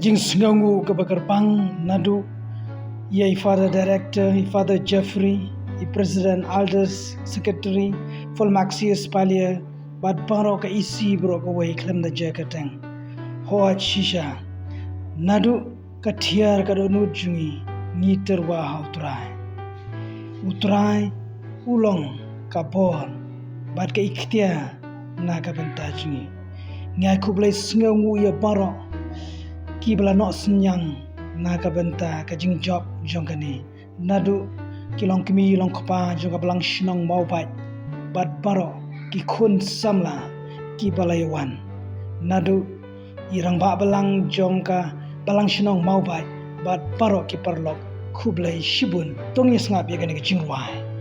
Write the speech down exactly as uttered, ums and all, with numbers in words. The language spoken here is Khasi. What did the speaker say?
Jingsngewnguh kaba kyrpang naduh ïa i Father Director, i Father Jeffrey, i President, Elders, Secretary, Full Maxius Palia, bad baroh ka E C baroh kawei khlem da jia kyrteng. Hooid shisha, naduh ka thiar ka dohnud jong ngi, ngi tyrwa ha U Trai. U Trai u long ka bor bad ka iktiar na ka bynta jong ngi. Ngi ai khublei sngewnguh ïa baroh kiba la noh synñiang na ka bynta ka jingjop jong kane, naduh ki longkmie longkpa jong ka Balang Shnong Mawbait bad baroh ki khun samla kiba la ïa wan, naduh i Rangbah Balang jong ka Balang Shnong Mawbait bad baroh ki paralok, khublei shibun. To ngin ïa sngap ïa kane ka jingrwai.